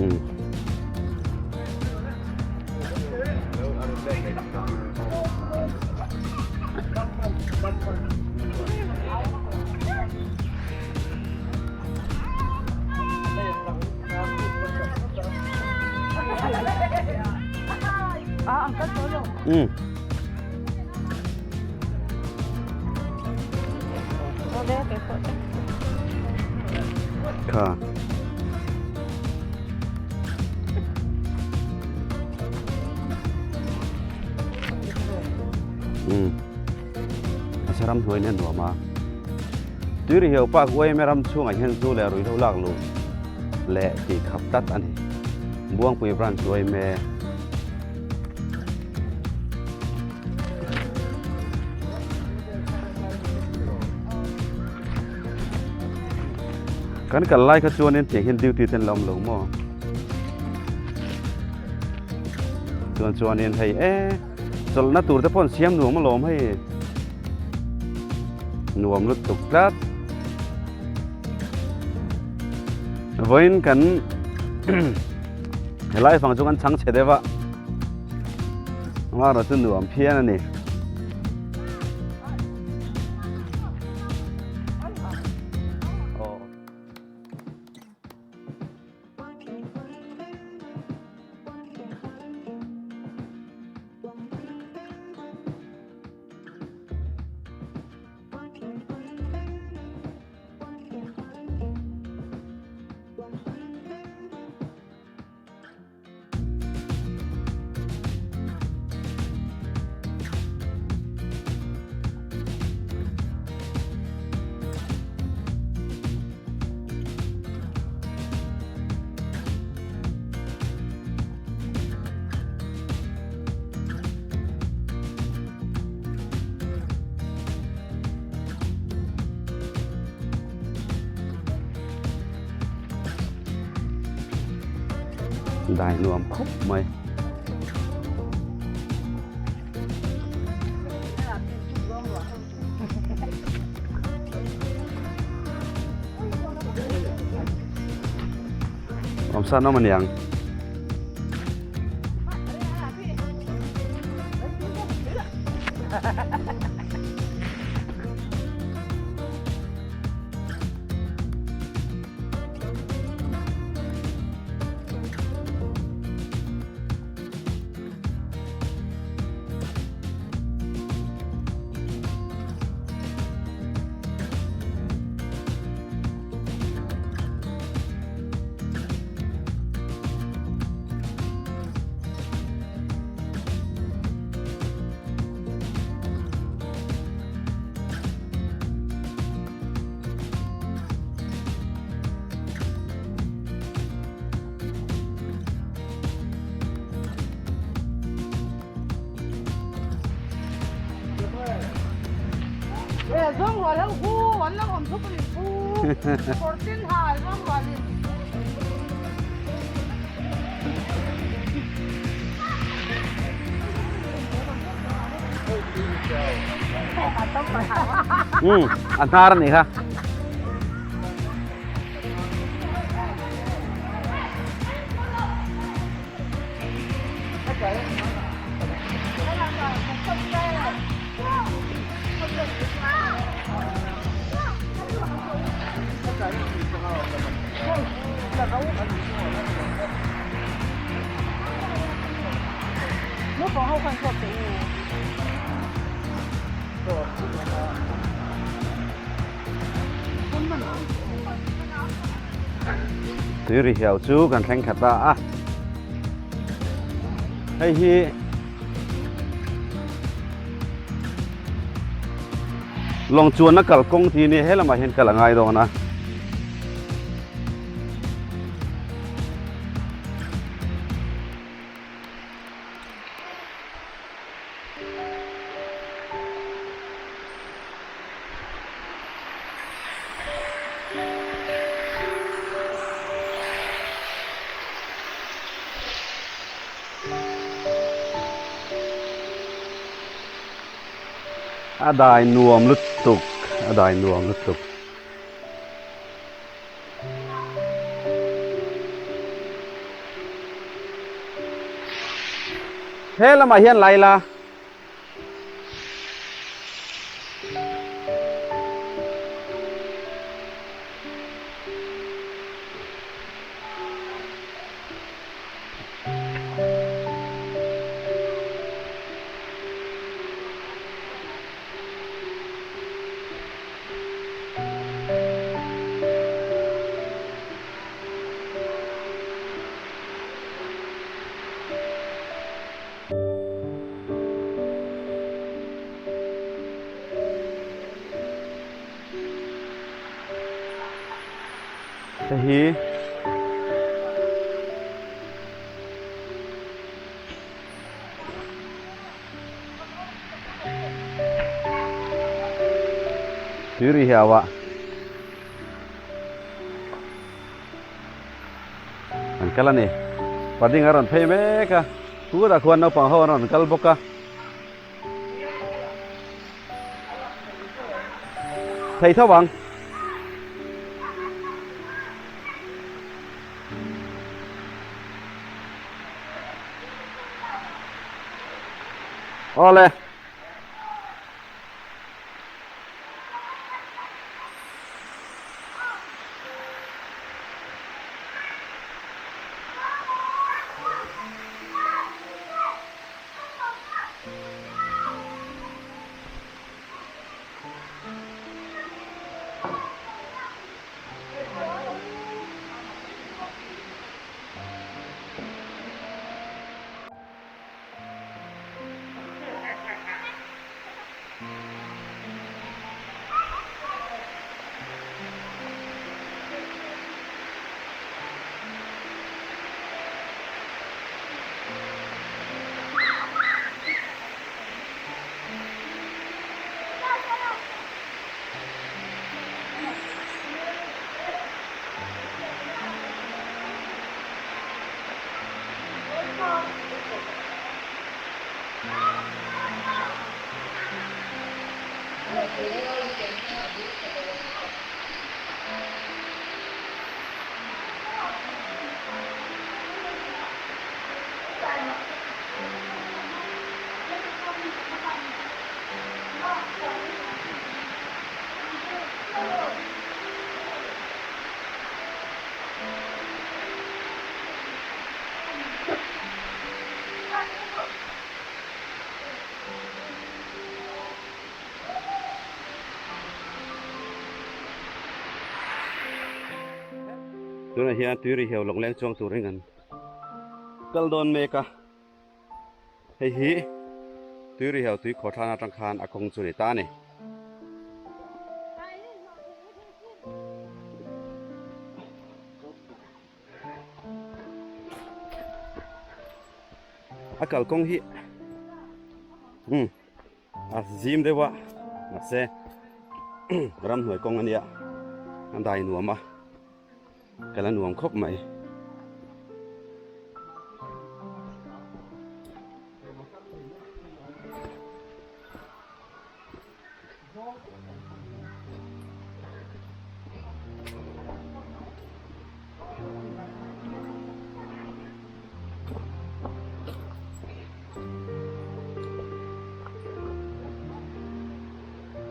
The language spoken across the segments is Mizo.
Mm. Mm. Kha. Mm. Ram hnuai nen nuam a. Tui ri hiau park uaim ram chhungah hian zu leh ruihhlo lak luh leh tih khap tlat a ni. Buangpui branch uaim e. Kan kal lai kha chuanin tiang hian duty te an la awm lo maw? Chuan chuanin hei e chawlhna tur te pawh an siam nuam alawm hei nuam lutuk tlat. Vawiin kan helai fang chu kan chhang chhe deuh a amaherawh chu nuam phian a ni. Dai nuam khawp mai. Awm san awm aniang. Um a hnar a nih kha. Tui ri hiau chu kan thleng khat ta a hei hi lawng chuanna kalkawng tih a nia he lamah hian kal a ngai dawn a. A dai nuam lutuk, a dai nuam lutuk. He lamah hian la ila. Hei hi tui ri hiau a an kal a ni padding a rawn phei mek a kutah khuan naupang ho an rawn kal bawk a thei tho ang. Awle. Tunah hian tui ri hiau lawng leng chuang turin an kal dawn mek a, hei hi tui ri hiau tui khawthlan atang khan a kawng chu a ni ta a ni. A kalkawng hi umm a zim deuh a mahse ramhnuai kawng a nia a dai nuam a kal a nuam khawp mai.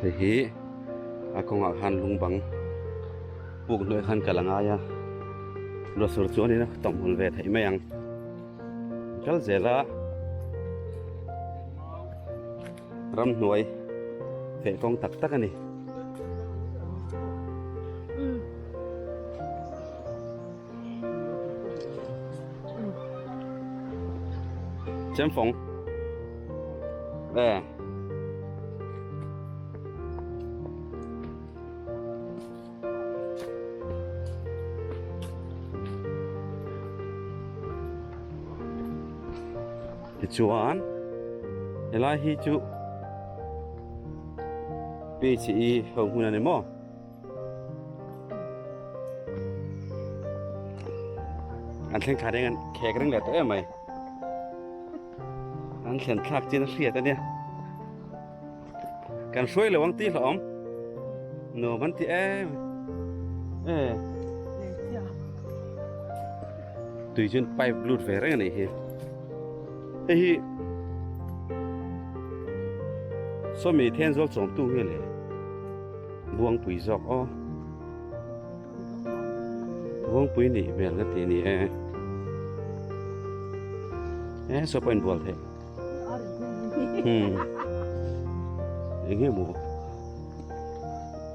Hei hi a kawngah khan lung bang puk hnuai khan kal a ngai a ruahsur chuanin a tawmhul ve theih mai ang kal zel a. Ramhnuai feh kawng tak tak a ni. Chemfawng. E. Tichuan helai hi chu PHE ho hmun a ni maw? An thleng thla reng an khek reng leh tawh em mai. An thlen thlak chin a hriat a nia. Kan hruai lo ang tih hlawm. Nuam an ti em. E. Tui chuan pipe lut ve reng a nih hi. Hei hi. Sawmi Thenzawl chawmtu nge le Buangpui zawk aw. Buangpui nih hmel ka ti ni e. E saw pawh inbual theih. Hmm. Eng nge maw?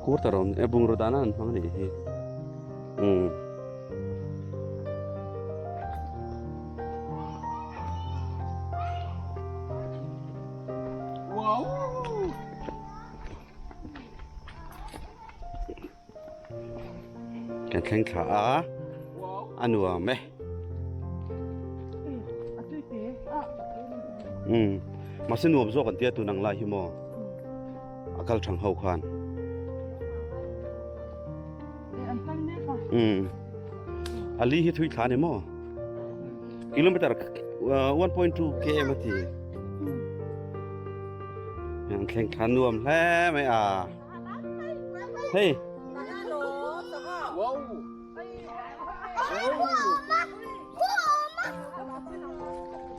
Kurta rawn e bungraw dahna an hmang anih hi. Hmm. Kan thleng thla a, a nuam e. Umm, mahse nuam zawk an tia tun ang lai hi maw? A kal thang ho khan. Umm, a li hi thui thla a ni maw? Kilometer 1.2 km a ti. An thleng thla nuam hle mai a. Hei.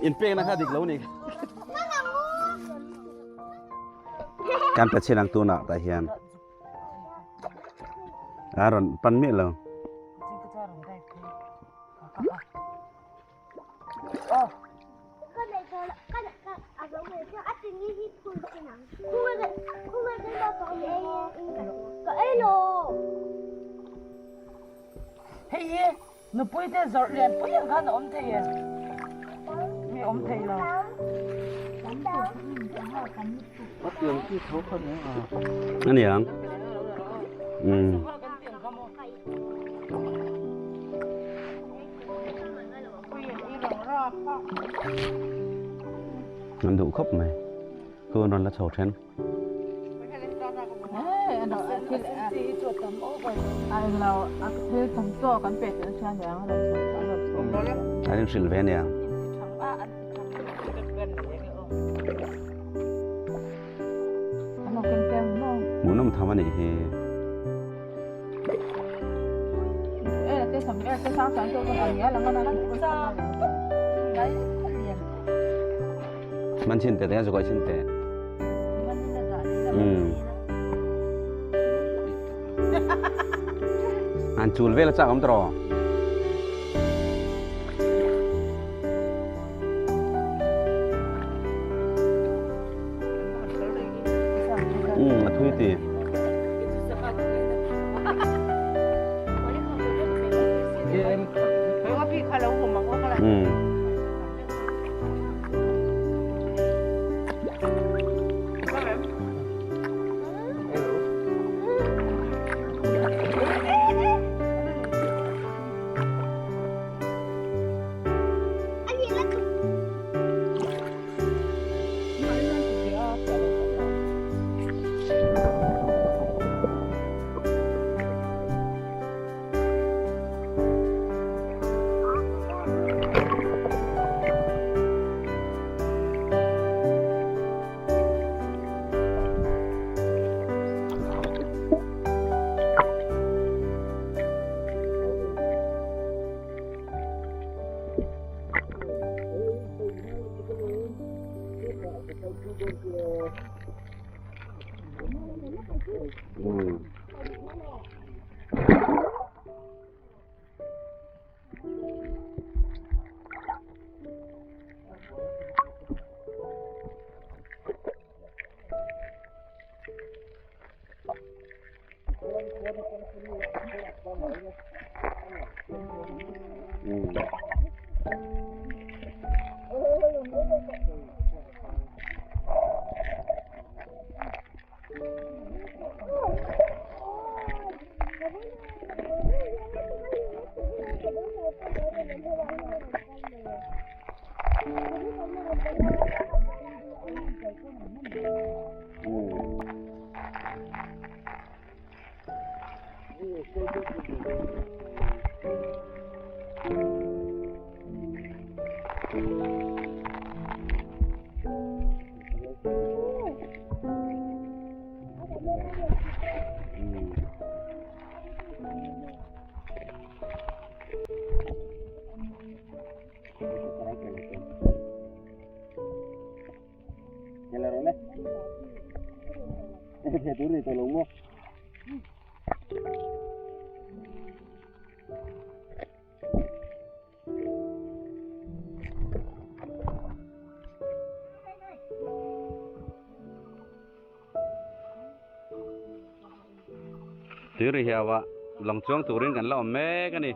In pek na kha dik lo ni. Kan pe chin ang tunah tah hian. A rawn pan miah lo. Hei hi nupui te zawrh lian pui ang khan a awm thei e. Mi awm thei lo. A ni ang. Um. An duh khawp mai. Khu an rawn la chho then. An inhrilh ve aniang. Hmuhnawm tham a nih hi. Man chin te te zukoi chin te. An chul vel a chak awm tawh. A thui ti. thei tur ni tawh lo maw? Tui ri hiau ah lawng chuang turin kan la awm mek a ni.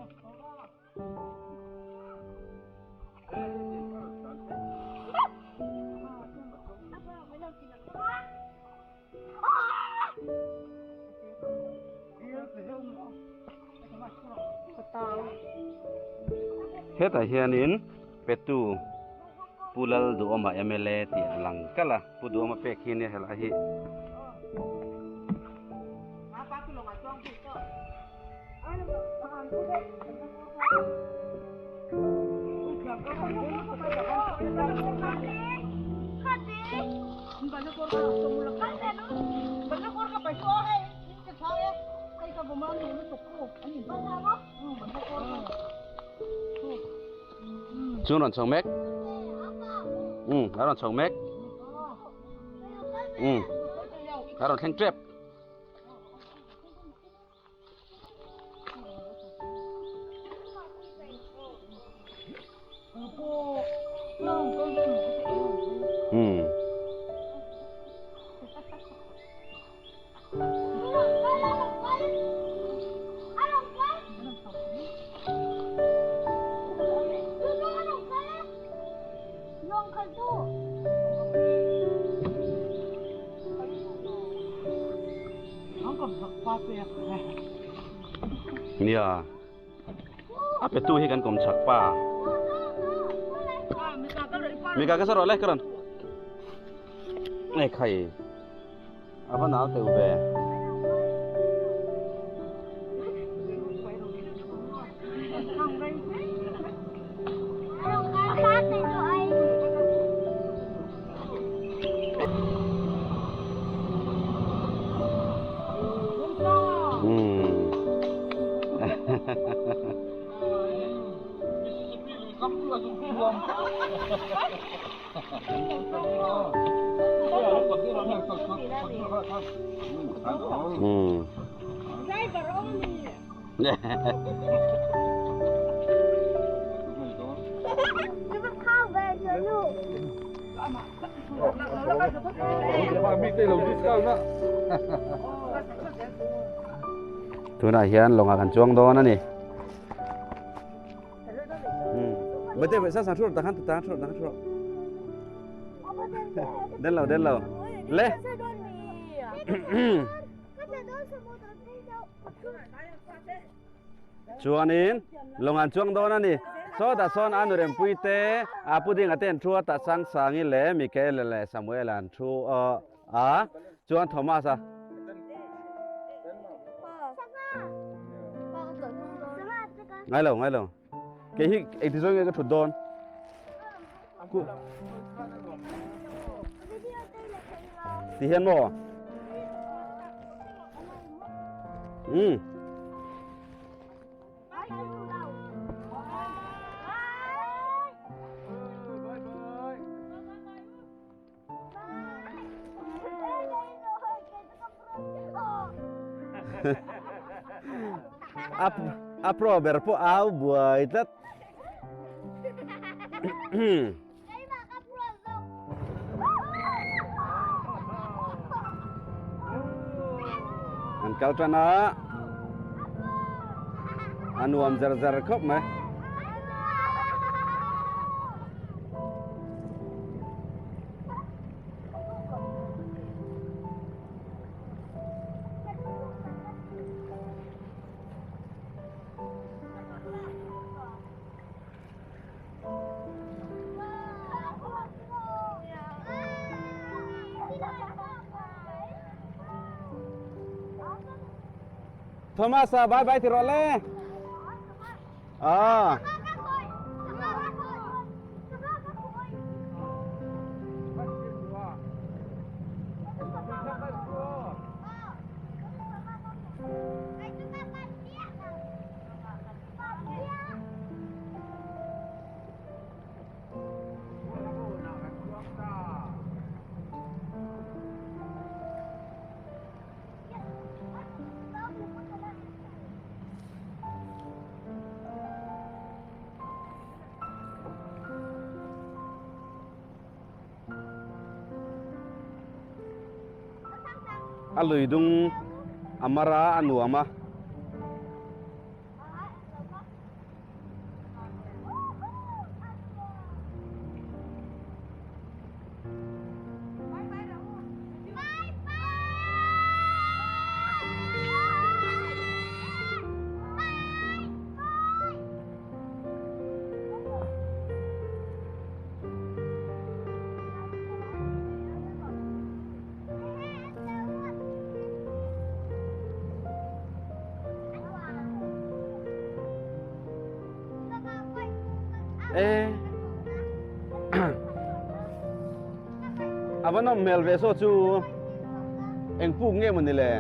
Hetah hianin petu Pu Lalduhawma mla tih a lang kalh a, Pu Duhawma pek hi nia helai hi. Chu rawn chho mek. Um, a rawn chho mek. Um, a rawn thleng tep. Um. Nia a petu hi kan kawm chak pa mika ka sa rawh le ka rawn nge khai a va nal teuh ve. Tunah hian lawngah kan chuang dawn a ni. Bate sa sa thur takhan ta thur takhan thur. Den lo den lo. Le. Chuanin lawng an chuang dawn a ni. Sawtah sawn a nurempui te a puding a te an thu a tah Sangsangi leh Mikaela leh Samuela an thu a chuan Thomas a. Ngai lo ngai lo. Kei hi engti zawng nge ka thut dawn. Ti hian maw? Um. A pro ber pawh au buai tlat. An kal tan a, a nuam zar zar khawp mai. Thomas bye bye ti rawh le. Ah. A lui dung a mar a, a nuam a. E a va nawm hmel ve saw chu eng puk nge maw ni le?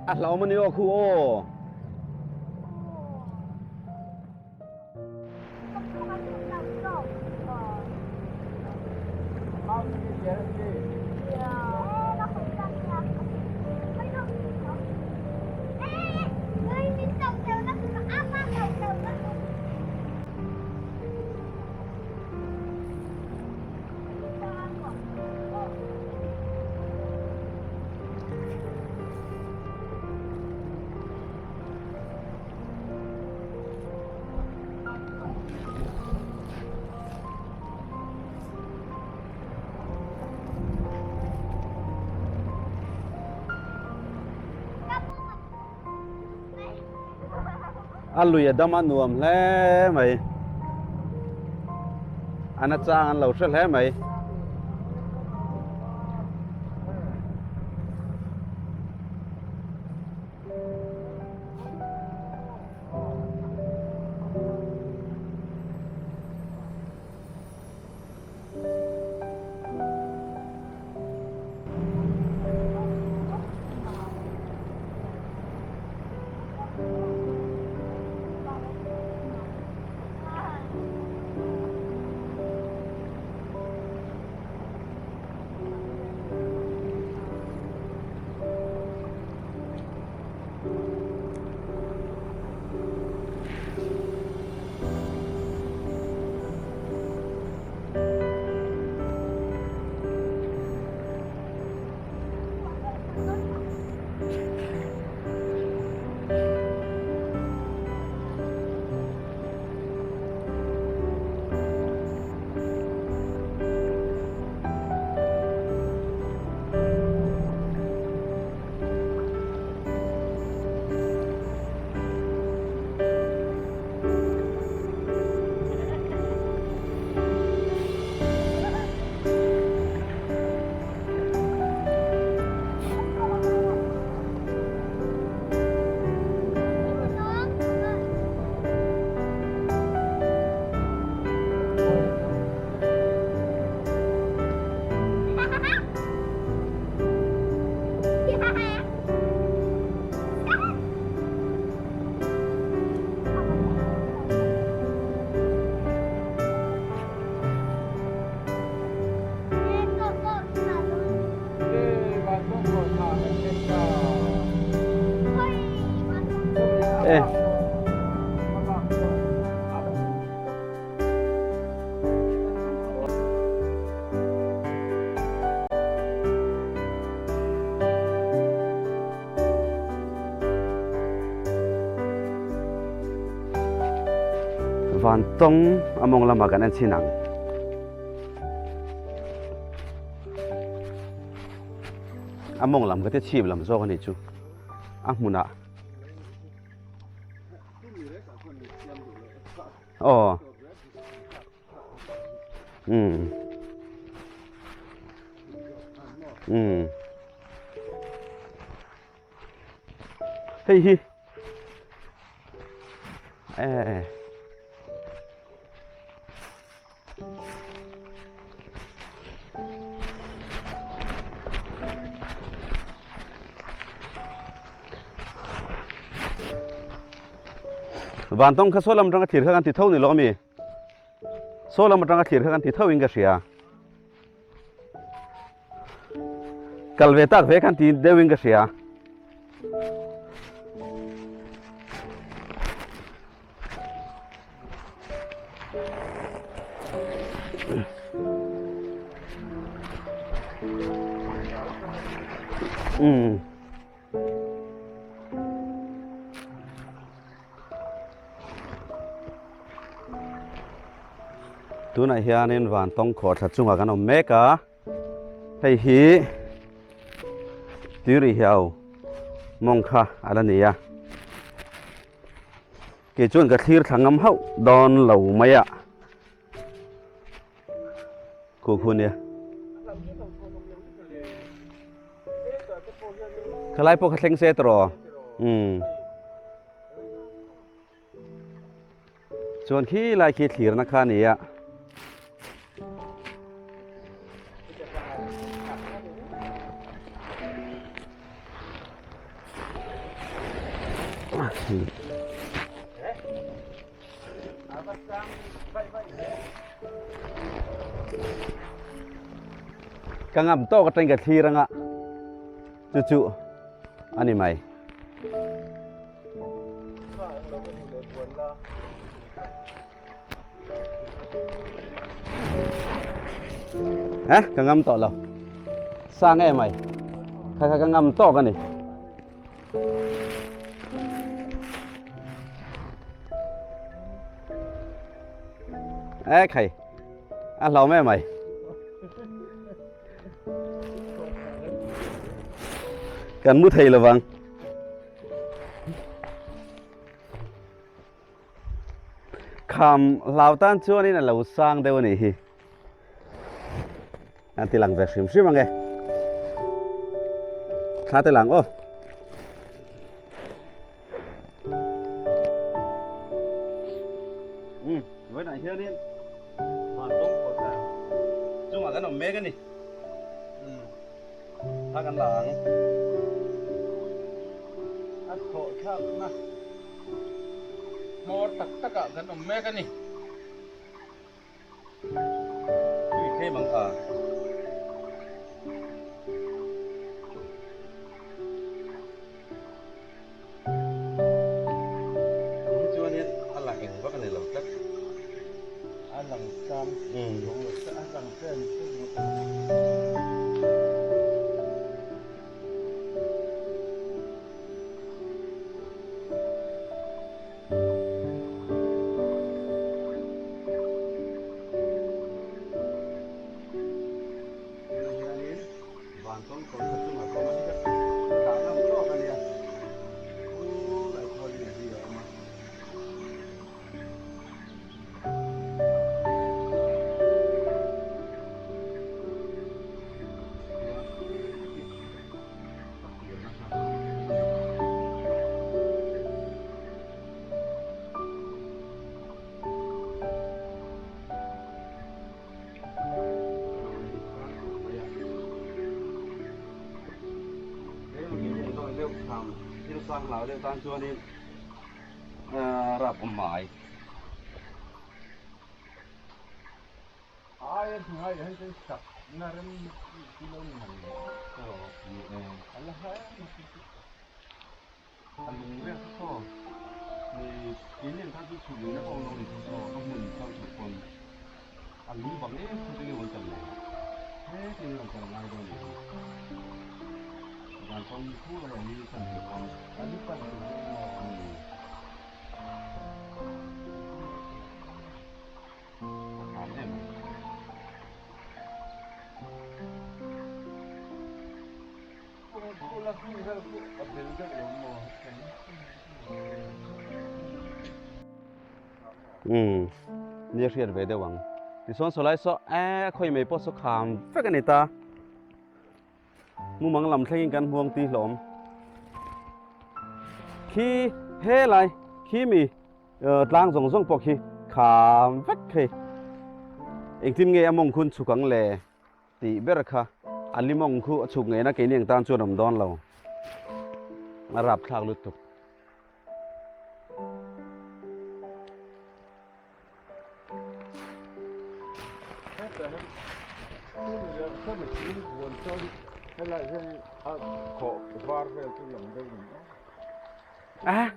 A hlauhawm a ni aw khu aw. A lui a dam a nuam hle mai. A na chang an lo hre hle mai. Vantawng a mawng lamah kan en chhin ang. A mawng lam ka ti chhip lam zawk a nih chu a hmunah. Aw. Um. Um. Hei hi. Eh. Vantawng kha saw lam atanga thlir kha kan ti tho ni lo ami? Saw lam atanga thlir kha kan ti tho in ka hria. Kal ve tak ve kan ti deuh in ka hria. Um. Tunah hianin vantawng khawhthla chungah kan awm mek a, hei hi tuirihiau mawng kha a la ni a, kei chuan ka thlir thla ngam hauh dawn lo mai a. Khu khu nia. Khalai pawh kha thleng se tawh. Um. Chuan khi lai khi thlirna kha nia. Ka ngam tawk atang ka thlir anga chu chu ani mai. Eh, ka ngam tawh lo. Sang em mai. Kha kha ka ngam tawk ani. Ê khai a hlau mai mai kan mu thei lovang kham hlau tan chuanin a lo sang deuh a nih hi An ti lang ve hrim hrim ange. Thla te lang aw. Um, vawiinah hianin vantawng kawta chungah kan awm mek a ni. Um, thla kan la ang. A thawh thlakna hmawr tak takah kan awm mek a ni. Tui tlem ang a. Hi chuanin a lang eng vak a ni lo tlat. A lang sang a lang tlem Tunah hianin vantawng kawr kha chungah pawh a hriat a dah ngam tawk a nia. U Laikhualin a hi a awm a. Thil sang hlau deuh tan chuanin rap awm mai. Ai a hnuai ah hian chuan sak na rem chi lo ni han a la hle mai. A lung riak chu saw ni in en kha chu chhuk lui na pawh lo ni chu saw a hmun chauh chhuk pawn a lung bang em chu tinge rawn kal nei he tinge rawn kal ngai dawn ni hi van kawng khu lo hi chan ve pawn a ni pan tur hi maw. Umm nia hriat ve deuh ang. Tichuan sawlai saw eh khawi mai pawh saw kham vek a ni ta. Mumang lam thlengin kan hmuang tih hlawm. Khi helai khi mi tlang zawng zawng pawh khi kham vek thei. Engtin nge a mawng khun chhuk ang le tih ber kha a li mawng khu a chhuk ngei na keini ang tan chuan awm dawn lo. A rapthlak lutuk. A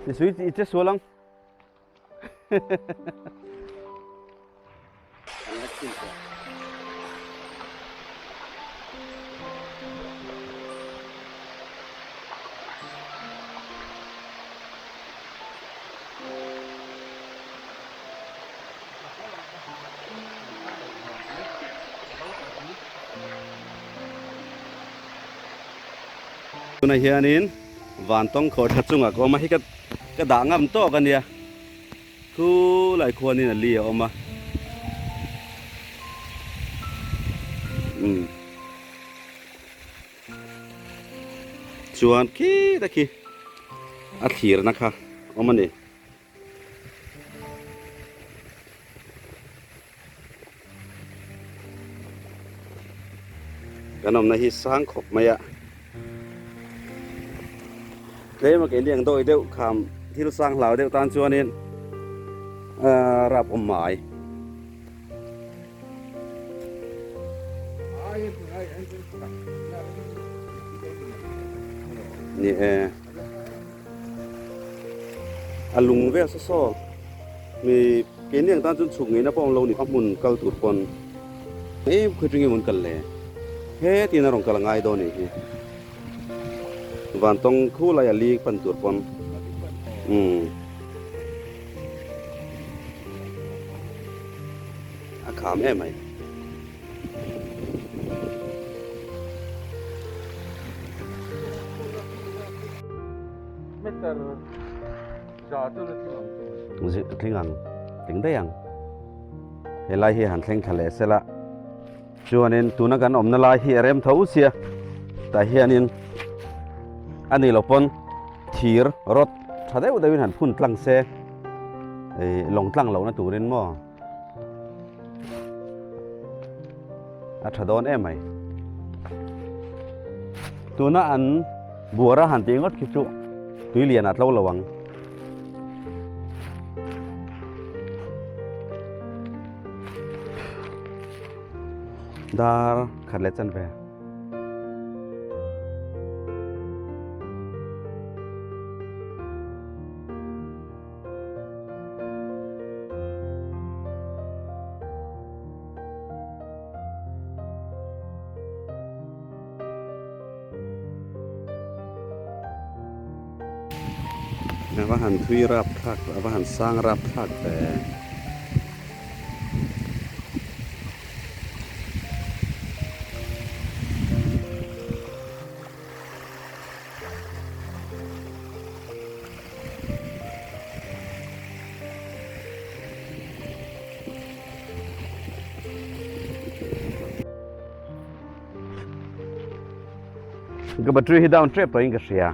ni sui i che sual ang. Tunah hianin vantawng khawh tha chungah ka awm a, hei ka dah ngam tawk a nia. Thu lai khuanin a li a awm a. Umm. Chuan khita khi a thlirna kha awm a ni. Kan awmna hi sang khawp mai a. Tlem a keini ang dawi deuh kham thil sang hlau deuh tan chuanin ahh rap awm mai. Ni e. A lung vel saw saw mi keini ang tan chuan chhuk ngeina pawh awm lo ni a hmun kal tur pawn em khawi tring emaw an kal le hetin a rawn kal a ngai dawn anih hi vantawng khu lai a li pan tur pawn umm a kham em mai. Meter za chu la tling ang chu. Tling ang, tling daih ang. Helai hi han thleng thla leh sela. Chuanin tuna kan awmna lai hi a rem tho sia. Tah hianin a ni lo pawn thir rawt tha deuh deuhin han phun tlang se. Ei lawng tlang lohna turin maw. A tha dawn em mai. Tuna an buara han tih ngawt khi chu tui lian a tlo lo ang. Dar khat leh chan ve. A va han thui rap thlak a va han sang rap thlak ve. Ka battery hi down trep tawhin ka hria.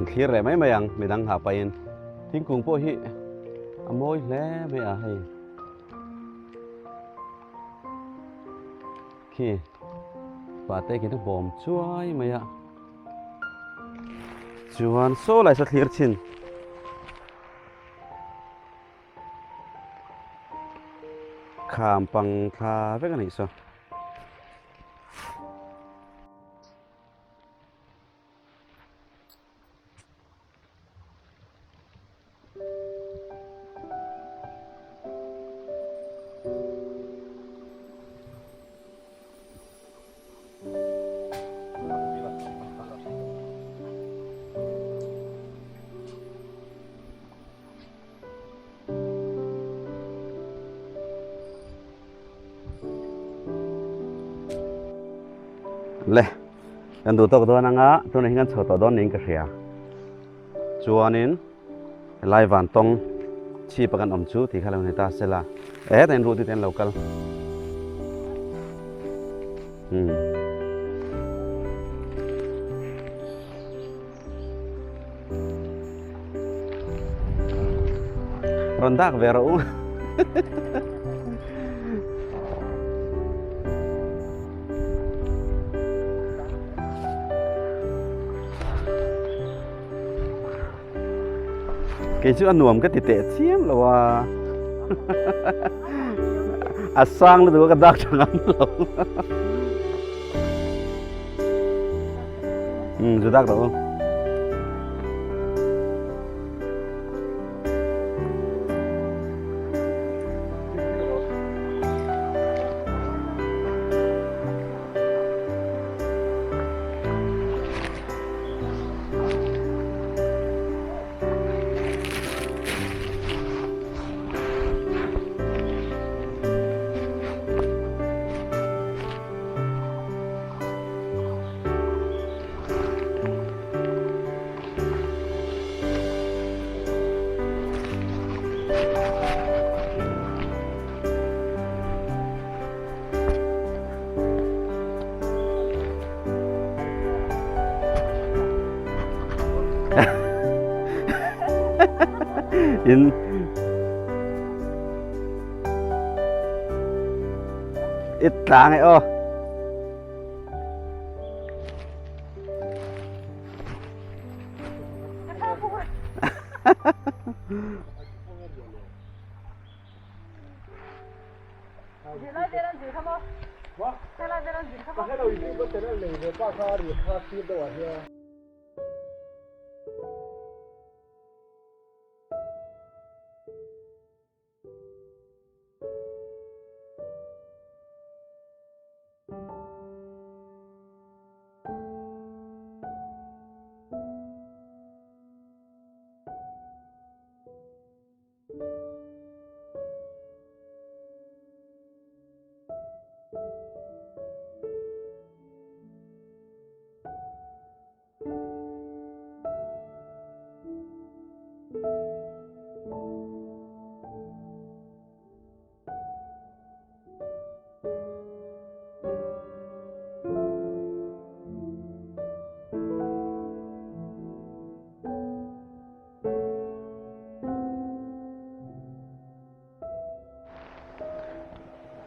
Thlir leh mai mai ang midang ha pahin thingkung pawh hi a mawi hle mai a hei. Khi pate khi a bawm chuai mai a chuan saw lai saw thlir thin kham pang thla vek a nih saw. Le. Kan duh tawk dawn anga tunah hian kan chho tawh dawn niin ka hria. Chuanin helai vantawng chhip a kan awm chu tih kha lo ni ta sela e hetah hian ruh te an lo kal. Hmm. Rawn dak ve rawh u. Kei chu a nuam ka ti teh chiam lo a. A sang lutuk a ka dak tha ngam lo. Um zu dak rawh u. In Ít tlang e aw.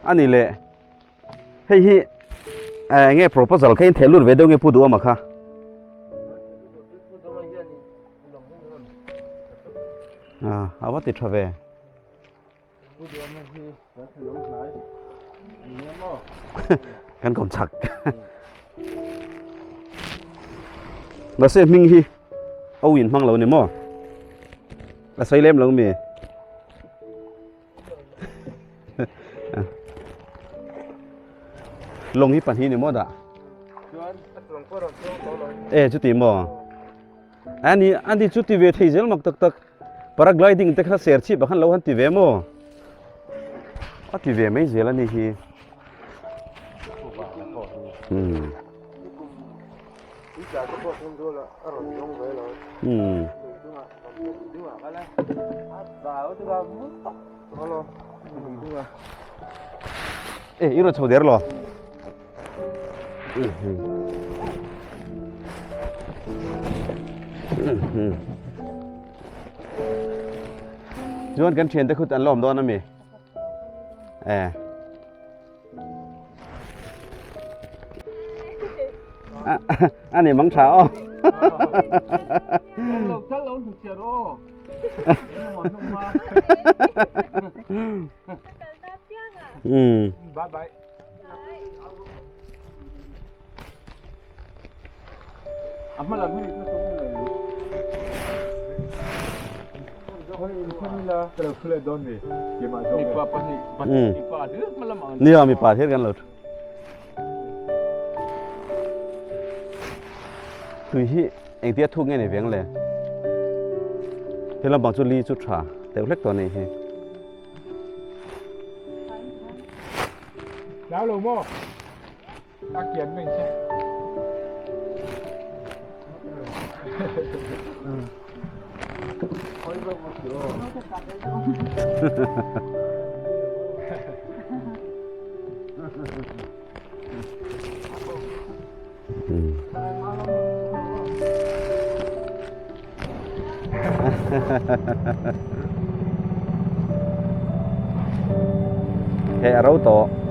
Ani le hei hi nge proposal kha in theh lut ve deuh nge pu duh awm a kha a va ti tha ve. Kan kawm chak. Mahse hming hi au in hmang lo ni maw? A sawi lem lo mi. Lawng hi pahnih ni maw dah? E chuti maw? Ani ani chu ti ve thei zel mak tak tak. Paragliding te kha ser chhip ah khan lo han ti ve maw? A ti ve mai zel a ni hi. Hmm. Hmm. E, i rawn chho der lo. Chuan kan thiante khut an lawm dawn ami? E. Ani mang tha aw. Hmm. Bye bye. Nia mipa thil kan lo tui hi engtia thuk nge ni veng le he lampang chu li chu tha deuh hlek tawh a nih hi. Hlau lo maw? A kian mai che. Heh a ro tawh.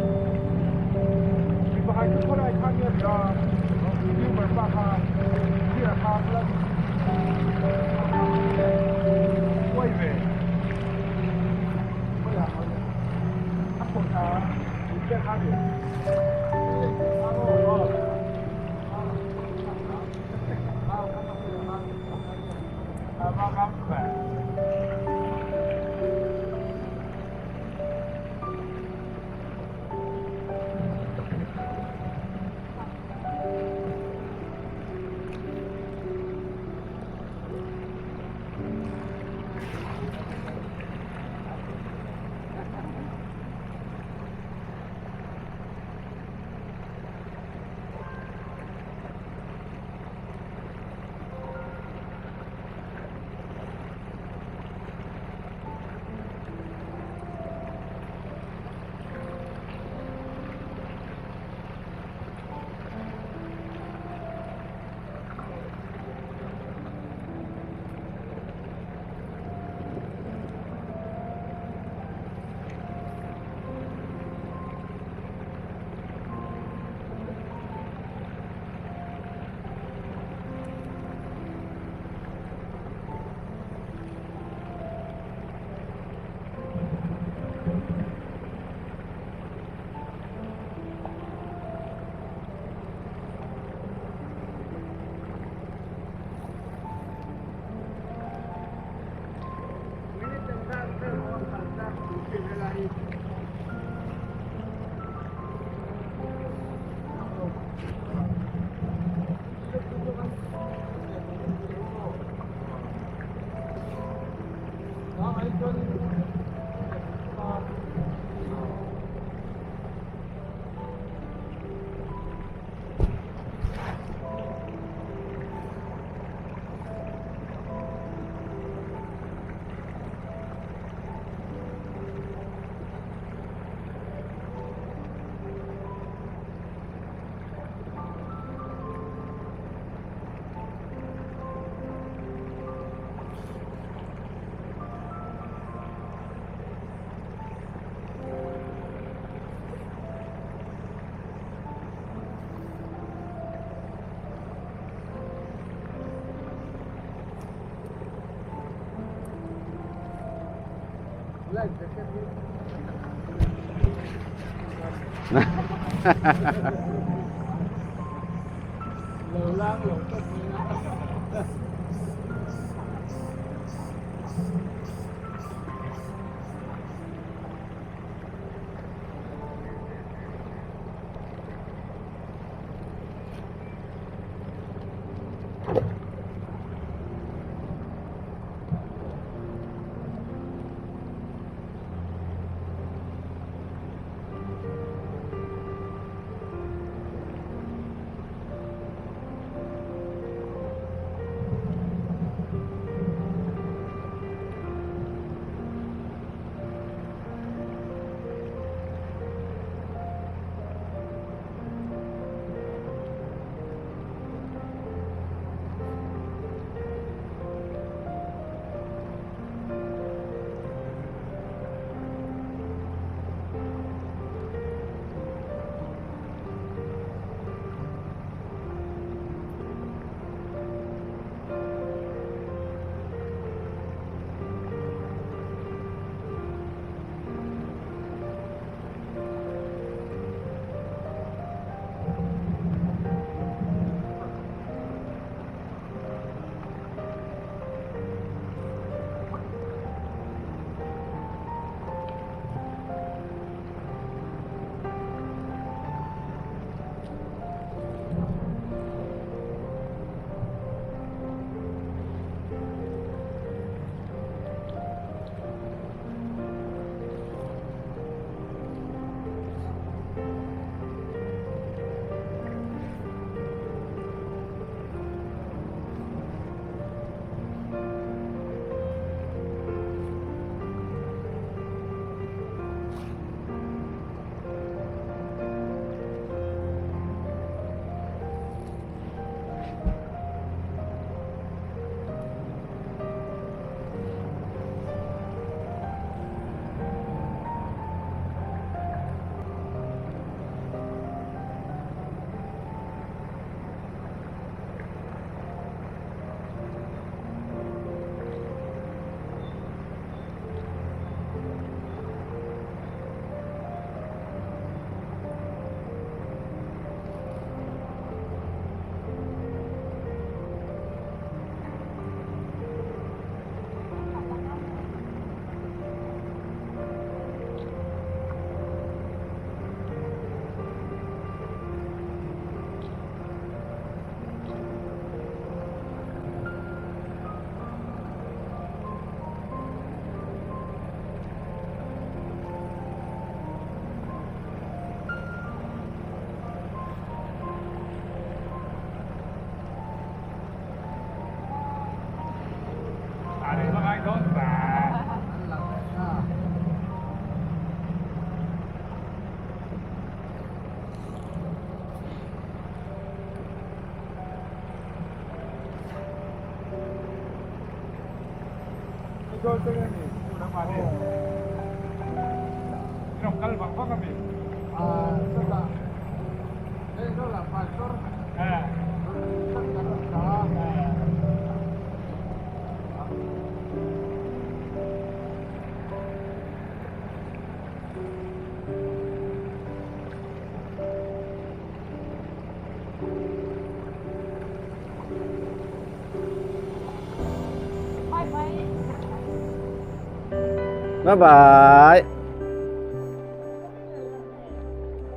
Bye bye.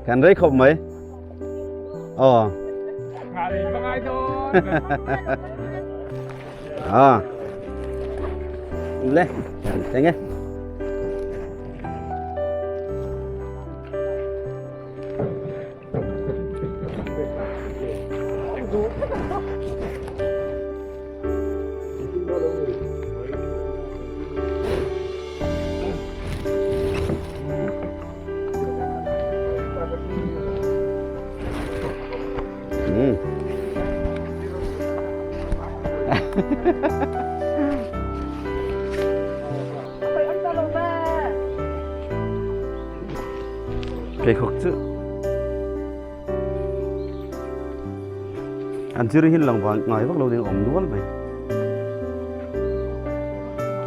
Kan rei khawp mai. Aw. Ah. Le, kan thleng e. Pheikhawk chu an zir hi lang vang ngai vak lo ding awm nual mai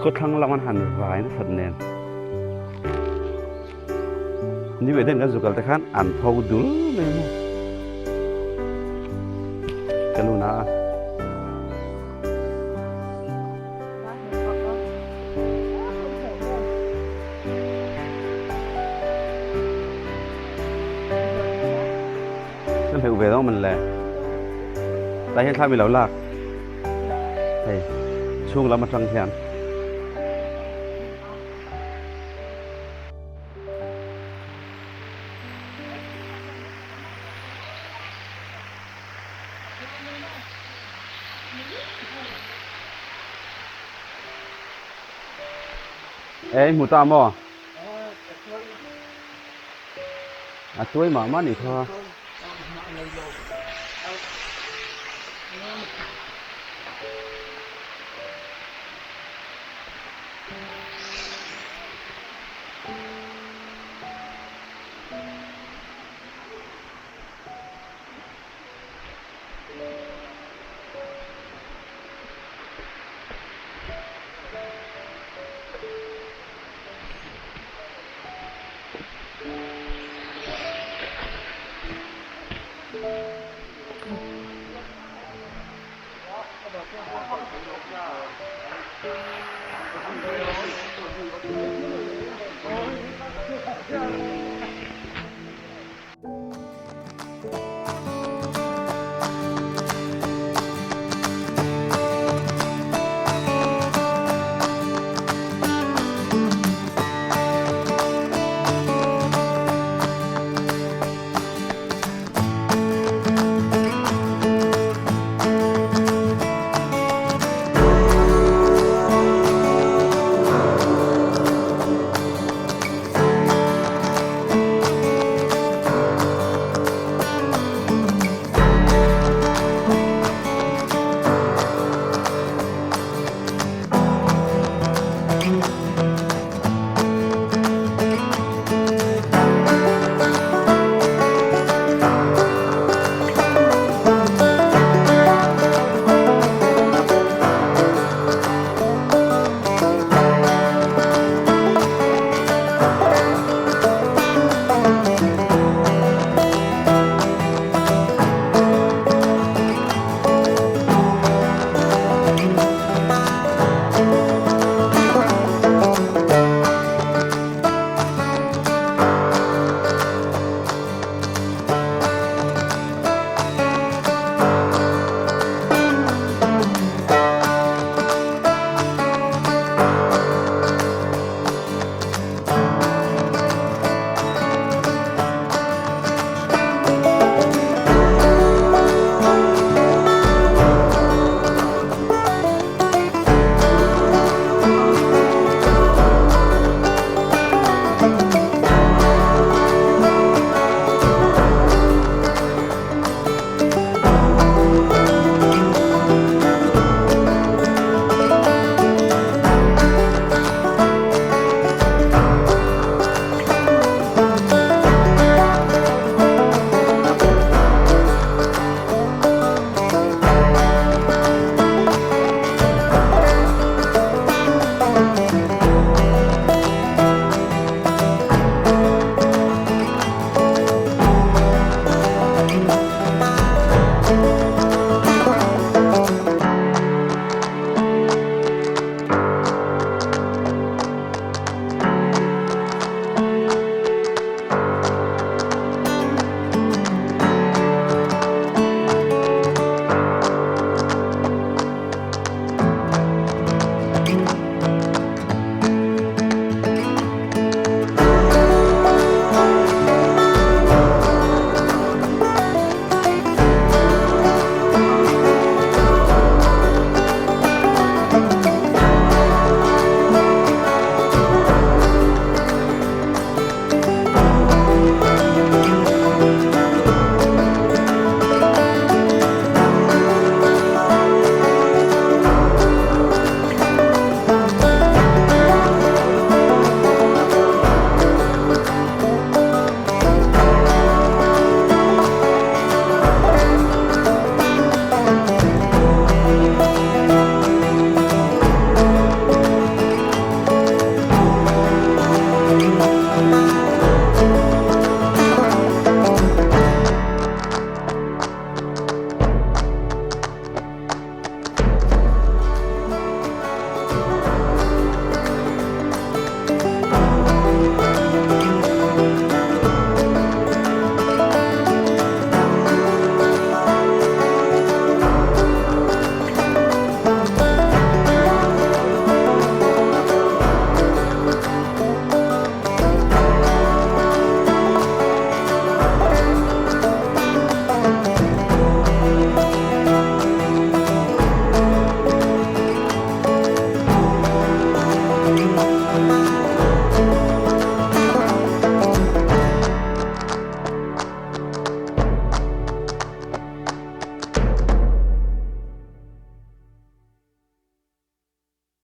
khawthlang lam an han vai nasat nen ni ve den kan zukal te khan an tho dul mai maw ka lu na a. Kan hleuh ve dawng man le. Tlai hian thla mi lo lak. Hei chhung lam atang hian. E i hmu ta maw? A tuai mah mah nih kha.